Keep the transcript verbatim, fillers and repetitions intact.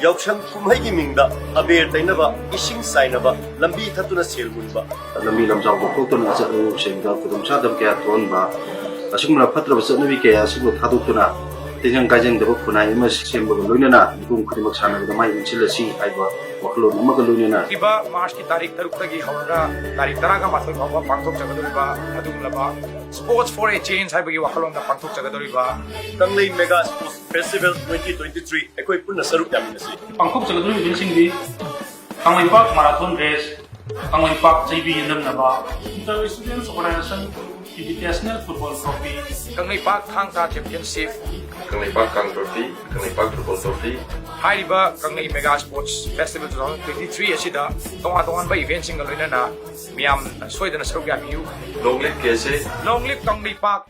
ꯌꯥꯎꯁꯪ ꯀꯨꯝꯍꯩꯒꯤ ꯃꯤꯡꯗ ꯑꯕꯦꯔ ꯇꯩꯅꯕ, ꯏꯁꯤꯡ ꯆꯥꯏꯅꯕ, ꯂꯝꯕꯤ ꯊꯠꯇꯨꯅ ꯁꯦꯜ ꯃꯨꯟꯕ, ꯂꯝꯕꯤ ꯂꯝꯖꯥꯎꯗ ꯊꯣꯛꯇꯨꯅ ꯆꯠꯂꯨꯁꯤꯡꯗ ꯈꯨꯗꯣꯡꯆꯥꯗꯕ ꯀꯌꯥ ꯊꯣꯛꯍꯟꯕ, ꯑꯁꯤꯒꯨꯝꯕ ꯐꯠꯇ꯭ꯔꯕ ꯆꯠꯅꯕꯤ ꯀꯌꯥ ꯑꯁꯤꯕꯨ ꯊꯥꯗꯣꯛꯇꯨꯅ ꯇꯤꯟꯖꯪ ꯀꯥꯏꯖꯪꯗꯕ ꯈꯨꯟꯅꯥꯏ ꯑꯃ ꯁꯦꯝꯕꯒ ꯂꯣꯏꯅꯅ ꯃꯤꯄꯨꯝ ꯈꯨꯗꯤꯡꯃꯛ ꯁꯥꯟꯅꯕꯗ ꯃꯥꯏ ꯑꯣꯟꯁꯤꯜꯂꯁꯤ ꯍꯥꯏꯕ ꯋꯥꯈꯜꯂꯣꯟ ꯑꯃꯒ ꯂꯣꯏꯅꯅ ꯍꯧꯈꯤꯕ ꯃꯥꯔꯆꯀꯤ ꯇꯥꯔꯤꯛ ꯇꯔꯨꯛꯇꯒꯤ ꯍꯧꯔꯒ ꯇꯥꯔꯤꯛ ꯇꯔꯥꯃꯥꯊꯣꯏ ꯐꯥꯎꯕ ꯄꯥꯡꯊꯣꯛꯆꯒꯗꯧꯔꯤꯕ ꯑꯗꯨꯒꯨꯝꯂꯕ Sports for a Change ꯍꯥꯏꯕꯒꯤ ꯋꯥꯈꯜꯂꯣꯟꯗ ꯄꯥꯡꯊꯣꯛꯆꯒꯗꯧꯔꯤꯕ ꯀꯪꯂꯩ Mega Sports Festival twenty twenty-three ꯑꯩꯈꯣꯏ ꯄꯨꯟꯅ ꯁꯔꯨꯛ ꯌꯥꯃꯤꯟꯅꯁꯤ꯫ ꯄꯥꯡꯊꯣꯛꯆꯒꯗꯧꯔꯤꯕ ꯏꯚꯦꯟꯠꯁꯤꯡꯗꯤ ꯀꯪꯂꯩꯄꯥꯛ ꯃꯥꯔꯥꯊꯣꯟ ꯔꯦꯁ, ꯀꯪꯂꯩꯄꯥꯛ ꯆꯩꯕꯤ ꯌꯦꯟꯗꯝꯅꯕ, Inter Students Organization Invitational Football Trophy, Kangleipak Thang Ta championship, Kangleipak ꯀꯥꯡ ꯇ꯭ꯔꯣꯐꯤ, ꯀꯪꯂꯩꯄꯥꯛ ꯐꯨꯠꯕꯣꯜ ꯇ꯭ꯔꯣꯐꯤ꯫ ꯍꯥꯏꯔꯤꯕ Kanglei mega sports festival two thousand twenty three ꯑꯁꯤꯗ ꯇꯣꯉꯥꯟ ꯇꯣꯉꯥꯟꯕ ꯏꯚꯦꯟꯠꯁꯤꯡꯒ ꯂꯣꯏꯅꯅ ꯃꯤꯌꯥꯝ ꯁꯣꯏꯗꯅ ꯁꯔꯨꯛ ꯌꯥꯕꯤꯌꯨ꯫ Long live K S A꯫ Long live Kangleipak.